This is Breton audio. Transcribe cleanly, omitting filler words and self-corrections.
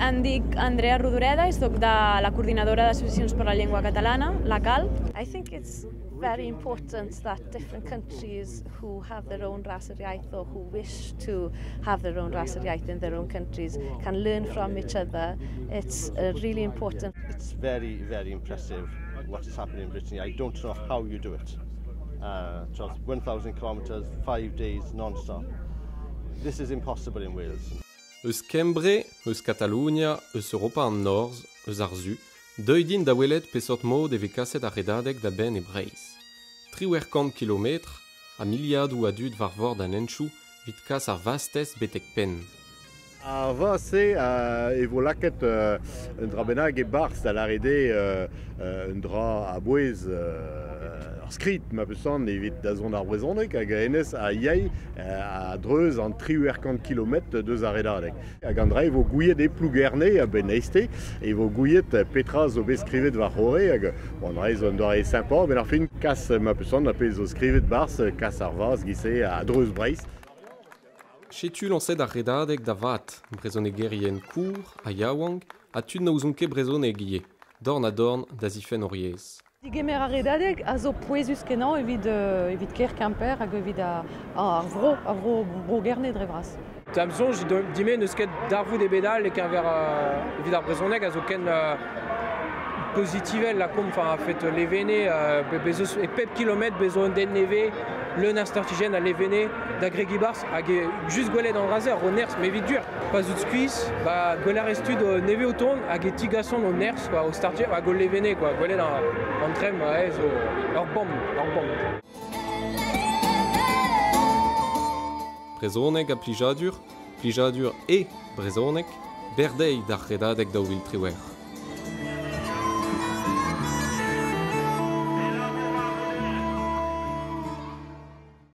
Em dic Andrea Rodoreda i soc de la Coordinadora d'Associacions per la Llengua Catalana, la CAL. I think it's very important that different countries who have their own Ras yr Iaith or who wish to have their own Ras yr Iaith in their own countries can learn from each other. It's really important. It's very, very impressive what is happening in Brittany. I don't know how you do it. 1,000 kilometres, 5 days non-stop. This is impossible in Wales. Eus Kembre, eus Katalonia, eus Europa an Norzh, eus ar Su, deuit int da welet peseurt mod e vez kaset ar redadeg da benn e Breizh. 18 kilometr ha miliadoù a dud war vord an henchoù evit kas ar vastez betek penn. Ar vaz-se e vo lakaet un dra bennak e-barzh da lâret eo un dra a-bouez ur skrid ma peus c'hoant evit dazont ar brezhoneg hag hennezh a yay a-dreuz an 18 kilometr deus ar redadeg. Hag an dra e vo gouiet e Plougerne a-benn eizhte e vo gouiet petra zo bet skrivet war c'horre hag an dra zo un doare sympa a-benn ar fin kas ma peus c'hoant ar pezh zo skrivet 'barzh kas ar vaz giz-se a-dreuz Breizh. Setu lañset ar redadeg da vat, brezhonegerien kour ha yaouank ha tud na ouzont ket brezhoneg ivez, dorn ha dorn da zifenn hor yezh. Digemer ar redadeg a zo pouezus kenañ evit evit kêr Kemper hag evit ar vro, ar vro Bro-Gerne dre vras. Da'm soñj dime n'eus ket darvoud ebet all e-keñver evit ar brezhoneg a zo ken pozitivel lakaomp, enfin a-fet levene, bez eus e pep kilometr bez zo un den nevez, leun a startijenn a levene da gregiñ 'barzh hag just gwelet an dra-se ar ro nerzh, met evit gwir, pa 'z out skuizh, ba gwell a rez tud nevez o tont hag e tigasont o nerzh quoi, o startijenn hag o levene quoi, gwelet an trem ouais, zo ur bomm, ur bomm. Brezhoneg ha plijadur, plijadur e brezhoneg, berdeiz d'ar redadeg 2018.